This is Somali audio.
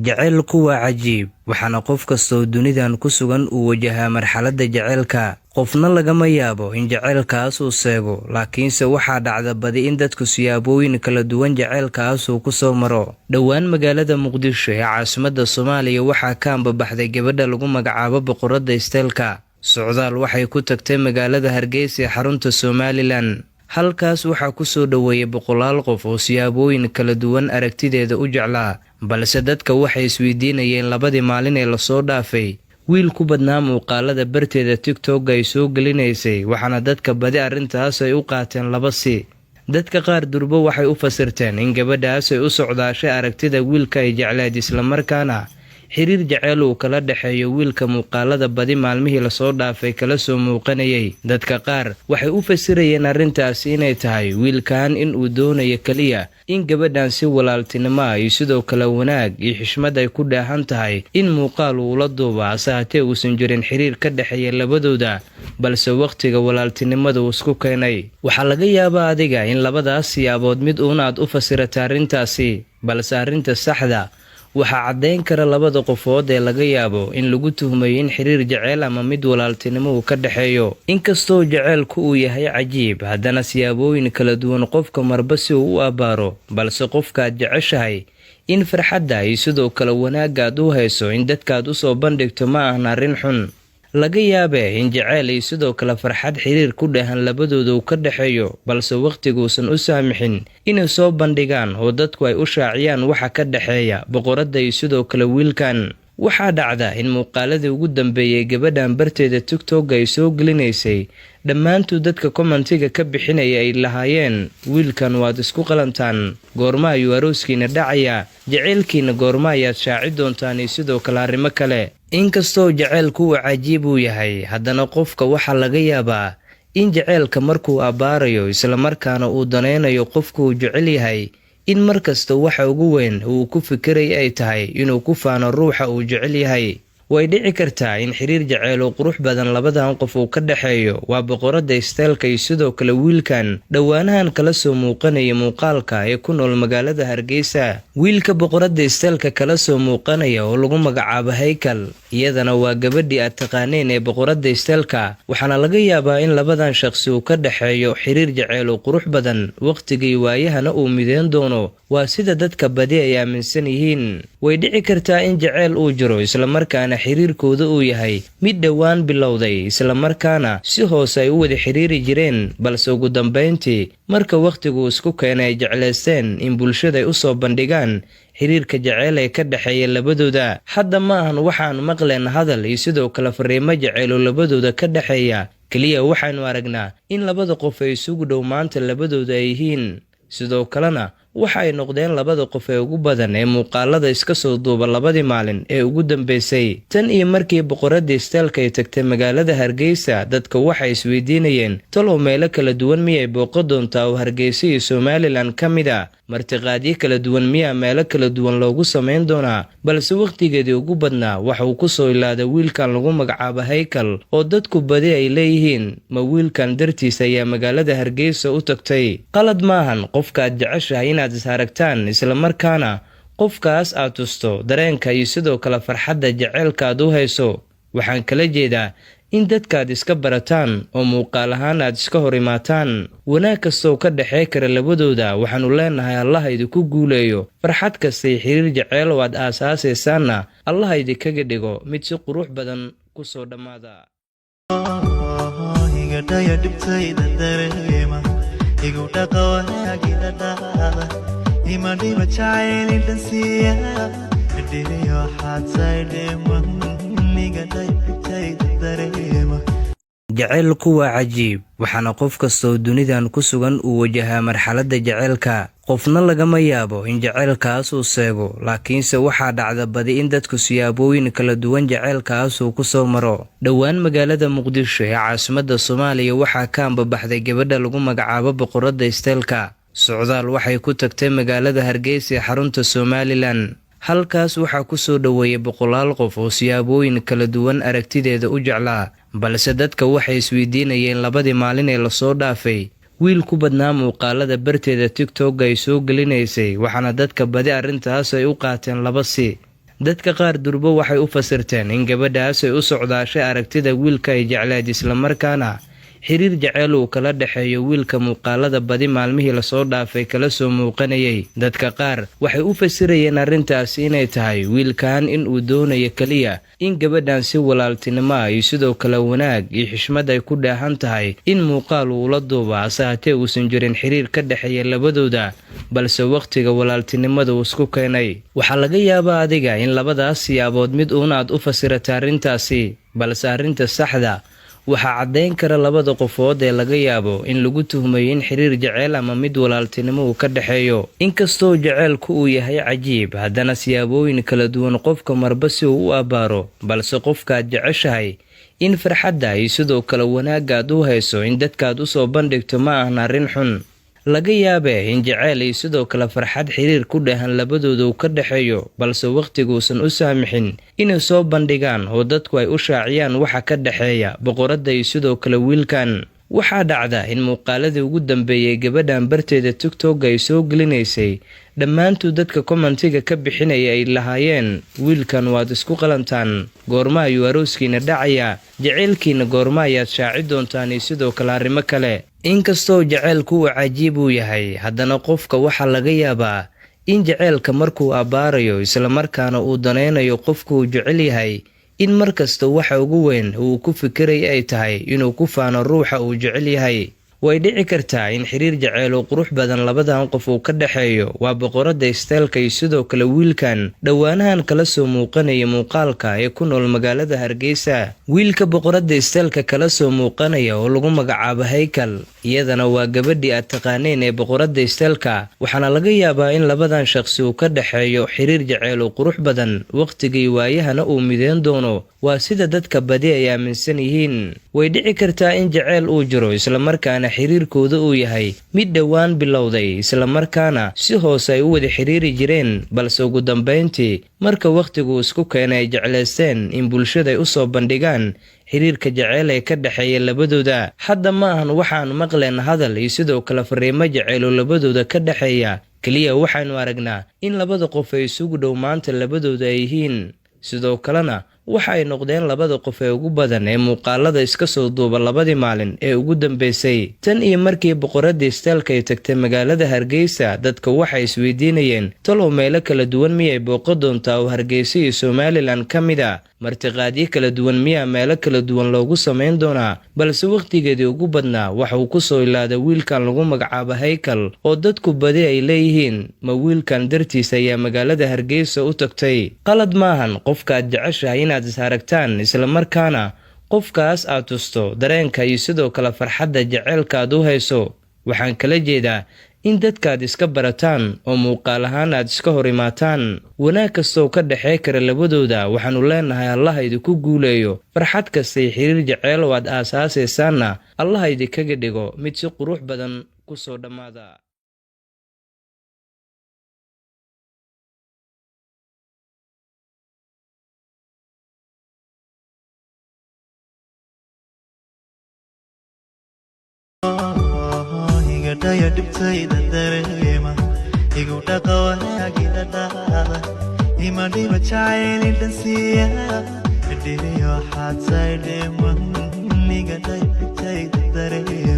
Jacaylku waa cajiib, waxaana qof kasta oo dunidan ku sugan uu wajahaa marxaladda jacaylka. Qofna lagama yaabo in jacaylkaas uu seego, laakiinse waxaa dhacda badi in dadku siyaabooyin kala duwan jacaylkaas uu ku soo maro. Dhowaan magaalada Muqdisho ee caasimadda Soomaaliya waxaa ka ambabaxday gabadha lagu magacaabo Boqoradda Isteelka. Socdaal waxay ku tagtay magaalada Hargeysa ee xarunta Somalilan. Halkaas waxaa ku soo dhoweeyay boqolaal qof oo siyaabooyin kala duwan aragtideeda u jeclaa, balse dadka waxay isweydiinayeen labadii maalin ee lasoo dhaafay wiil ku badnaa muuqaalada barteeda TikTok ay soo gelinaysay, waxaana dadka badi arrintaas ay u qaateen laba si. Dadka qaar durbo waxay u fasirteen in gabadhaas ay u socdaashay aragtida wiilka ay jecleed, islamarkaana xiriir jaceyl uu kala dhexeeyo wiilka muuqaalada badi maalmihii lasoo dhaafay kala soo muuqanayay. Dadka qaar waxay u fasirayeen arrintaasi inay tahay wiilkan in uu doonayo keliya in gabadhan si walaaltinimo ah iyo sidoo kale wanaag iyo xishmad ay ku dheehan tahay in muuqaal uu ula duuba, hase hatee uusan jirin xiriir ka dhexeeya labadooda, balse wakhtiga walaaltinimada uu isku keenay. Waxaa laga yaabaa adiga in labadaas siyaabood mid uun aad u fasirata arrintaasi, balse arrinta saxda waxaa caddayn kara labada qofood ee laga yaabo in lagu tuhmayo in xiriir jaceyl ama mid walaaltinimo uu ka dhexeeyo. Inkastoo jaceylku uu yahay cajiib, haddana siyaabooyin kala duwan qofka marba si uu u abbaaro, balse qofkaad jeceshahay in farxadda iyo sidoo kale wanaagga aad u hayso in dadkaad usoo bandhigto ma ahan arrin xun. Laga yaabee in jaceyl iyo sidoo kale farxad xiriir ku dheehan labadooda uu ka dhexeeyo, balse wakhtiguusan u saamixin inay soo bandhigaan oo dadku ay u shaaciyaan waxa ka dhexeeya boqoradda iyo sidoo kale wiilkan. Waxaa dhacda in muuqaaladii ugu dambeeyay gabadhan barteeda TikTok ay soo gelinaysay dhammaantood dadka commentiga ka bixinaya ay lahaayeen: "Wiilkan waad isku qalantaan, goorma ayuu arooskiina dhacayaa, jaceylkiina goorma ayaad shaaci doontaan?" iyo sidoo kale arrimo kale. Inkastoo jaceylku uu cajiib uu yahay, haddana qofka waxaa laga yaabaa in jaceylka markuu abbaarayo islamarkaana uu danaynayo qofka uu jecel yahay, in markasta waxa ugu weyn uu ku fikiray ay tahay inuu ku faano ruuxa uu jecel yahay. Way dhici kartaa in xiriir jaceyl oo qurux badan labadan qof uu ka dhexeeyo, waa Boqoradda Isteelka iyo sidoo kale wiilkan dhowaanahan kala soo muuqanaya muuqaalka ee ku nool magaalada Hargeysa. Wiilka Boqoradda Isteelka kala soo muuqanaya oo lagu magacaabo Haykal, iyadana waa gabadhii aad taqaaneen ee Boqoradda Isteelka, waxaana laga yaabaa in labadan shaqsi uu ka dhexeeyo xiriir jaceyl oo qurux badan, wakhtigii waayahana uu mideyn doono, waa sida dadka badi ay aaminsan yihiin. Way dhici kartaa in jaceyl uu jiro, islamarkaana xiriirkooda uu yahay mid dhowaan bilowday, islamarkaana si hoose ay u wada xiriiri jireen, balse ugu dambayntii marka wakhtigu isku keenay ay jeclaysteen in bulshada ay usoo bandhigaan xiriirka jaceyl ee ka dhexeeya labadooda. Hadda ma ahan waxaanu maqleen hadal iyo sidoo kale fariimo jaceyl oo labadooda ka dhexeeya, keliya waxaynu aragnaa in labada qof ay isugu dhow maanta labadooda ay yihiin. Sidoo kalena waxa ay noqdeen labada qof ee ugu badan ee muuqaalada iska soo duuba labadii maalin ee ugu dambeysay. Tan iyo markii Boqoradda Isteelka ay tagtay magaalada Hargeysa, dadka waxay isweydiinayeen: talow meelo kala duwan miyay booqo doontaa oo Hargeysa iyo Somalilan ka mid a? Martiqaadyo kala duwan miyaa meelo kala duwan loogu samayn doonaa? Balse wakhtigeedii ugu badnaa waxa uu ku soo ilaaday wiilkan lagu magacaabo Haykal, oo dadku badi ay leeyihiin: ma wiilkan dartiis ayaa magaalada Hargeysa u tagtay? Qalad maahan qofkaad jeceshahay inaad is aragtaan, islamarkaana qofkaas aad tusto dareenka iyo sidoo kale farxadda jaceylka aad u hayso. Waxaan kala jeedaa in dadkaad iska barataan oo muuqaal ahaan aad iska hor imaataan. Wanaag kastooo ka dhexee kara labadooda waxaanu leenahay Allaha idinku guuleeyo. Farxad kastay xiriir jaceyl oo aad aasaasaysaanna Allaha idinkaga dhigo mid si qurux badan ku soo dhammaada. Igadhaya dhibtayda dareema, igu dhaqa wanaagida dhaada, ima dhiba jacayli dhansiiya, dhiliyo waxaad dhiman. Igadhaya dhibtayda dareema. Jacaylku waa cajiib, waxaana qof kasta oo dunidan ku sugan uu wajahaa marxaladda jaceylka. Qofna lagama yaabo in jaceylkaas uu seego, laakiinse waxaa dhacda badi in dadku siyaabooyin kala duwan jaceylkaas uu ku soo maro. Dhowaan magaalada Muqdisho ee caasimadda Soomaaliya waxaa ka ambabaxday gabadha lagu magacaabo Boqoradda Isteelka. Socdaal waxay ku tagtay magaalada Hargeysa ee xarunta Somalilan. Halkaas waxaa ku soo dhoweeyay boqolaal qof oo siyaabooyin kala duwan aragtideeda u jeclaa, balse dadka waxay isweydiinayeen labadii maalin ee lasoo dhaafay wiil ku badnaa muuqaalada barteeda TikTok ay soo gelinaysay, waxaana dadka badi arrintaas ay u qaateen laba si. Dadka qaar durbo waxay u fasirteen in gabadhaas ay u socdaashay aragtida wiilka ay jecleed, islamarkaana xiriir jaceyl uu kala dhexeeyo wiilka muuqaalada badi maalmihii lasoo dhaafay kala soo muuqanayay. Dadka qaar waxay u fasirayeen arrintaasi inay tahay wiilkan in uu doonayo keliya in gabadhan si walaaltinimo ah iyo sidoo kale wanaag iyo xishmad ay ku dheehan tahay in muuqaal uu ula duuba, hase haatee uusan jirin xiriir ka dhexeeya labadooda, balse wakhtiga walaaltinimada uu isku keenay. Waxaa laga yaabaa adiga in labadaas siyaabood mid uun aad u fasirata arrintaasi, balse arrinta saxda waxaa caddayn kara labada qofood ee laga yaabo in lagu tuhmayo in xiriir jaceyl ama mid walaaltinimo uu ka dhexeeyo. Inkastoo jaceylku uu yahay cajiib, haddana siyaabooyin kala duwan qofka marba si uu u abbaaro, balse qofkaad jeceshahay in farxadda iyo sidoo kale wanaagga aad u hayso in dadkaad usoo bandhigto ma ahan arrin xun. Laga yaabee in jaceyl iyo sidoo kale farxad xiriir ku dheehan labadooda uu ka dhexeeyo, balse wakhtiguusan u saamixin inay soo bandhigaan oo dadku ay u shaaciyaan waxa ka dhexeeya boqoradda iyo sidoo kale wiilkan. Waxaa dhacda in muuqaaladii ugu dambeeyay gabadhan barteeda TikTok ay soo gelinaysay dhammaantood dadka commentiga ka bixinaya ay lahaayeen: "Wiilkan waad isku qalantaan, goorma ayuu arooskiina dhacayaa, jaceylkiina goorma ayaad shaaci doontaan?" iyo sidoo kale arrimo kale. Inkastoo jaceylku uu cajiib uu yahay, haddana qofka waxaa laga yaabaa in jaceylka markuu abbaarayo islamarkaana uu danaynayo qofku uu jecel yahay, in markasta waxa ugu weyn uu ku fikiraya ay tahay inuu ku faano ruuxa uu jecel yahay. Way dhici kartaa in xiriir jaceyl oo qurux badan labadan qof uu ka dhexeeyo, waa boqoradda isteelka iyo sidoo kale wiilkan dhowaanahan kala soo muuqanaya muuqaalka ee ku nool magaalada Hargeysa. Wiilka boqoradda isteelka kala soo muuqanaya oo lagu magacaabo Haykal, iyadana waa gabadhii aad taqaaneen ee boqoradda isteelka. Waxaana laga yaabaa in labadan shaqsi uu ka dhexeeyo xiriir jaceyl oo qurux badan, wakhtigii waayahana uu mideyn doono, waa sida dadka badi ay aaminsan yihiin. Way dhici kartaa in jaceyl uu jiro, islamarkaana xiriirkooda uu yahay mid dhowaan bilowday, islamarkaana si hoose ay u wada xiriiri jireen, balse ugu dambayntii marka wakhtigu isku keenay ay jeclaysteen in bulshada ay u soo bandhigaan xiriirka jaceyl ee ka dhexeeya labadooda. Hadda ma ahan waxaanu maqleen hadal iyo sidoo kale fariimo jaceyl oo labadooda ka dhexeeya. Keliya waxaanu aragnaa in labada qof ay isugu dhow maanta labadooda ay yihiin, sidoo kalena waxa ay noqdeen labada qof ee ugu badan ee muuqaalada iska soo duuba labadii maalin ee ugu dambeysay. Tan iyo markii boqoradda isteelka ay tagtay magaalada Hargeysa, dadka waxay isweydiinayeen: talow meelo kala duwan miyay booqo doontaa oo Hargeysa iyo Somalilan ka mid a? Martiqaadyo kala duwan miyaa meelo kala duwan loogu samayn doonaa? Balse wakhtigeedii ugu badnaa waxa uu kusoo ilaaday wiilkan lagu magacaabo Haykal, oo dadku badi ay leeyihiin: ma wiilkan dartiis ayaa magaalada Hargeysa u tagtay? Qalad maahan qofkaad jeceshahay inaad is aragtaan, islamarkaana qofkaas aad tusto dareenka iyo sidoo kale farxadda jaceylka aad u hayso. Waxaan kala jeedaa in dadkaad iska barataan oo muuqaal ahaan aad iska hor imaataan. Wanaag kastooo ka dhexee kara labadooda waxaanu leenahay Allaha idinku guuleeyo. Farxad kastay xiriir jaceyl oo aad aasaasaysaanna Allaha idinkaga dhigo mid si qurux badan ku soo dhammaada. Igadhaya dhibtayda dareema, igu dhaqa wanaagida dhaada, ima dhiba jacayl dhansiiya, dhiriyo waxaad tahay dheeman. Igadhaya dhibtayda dareema.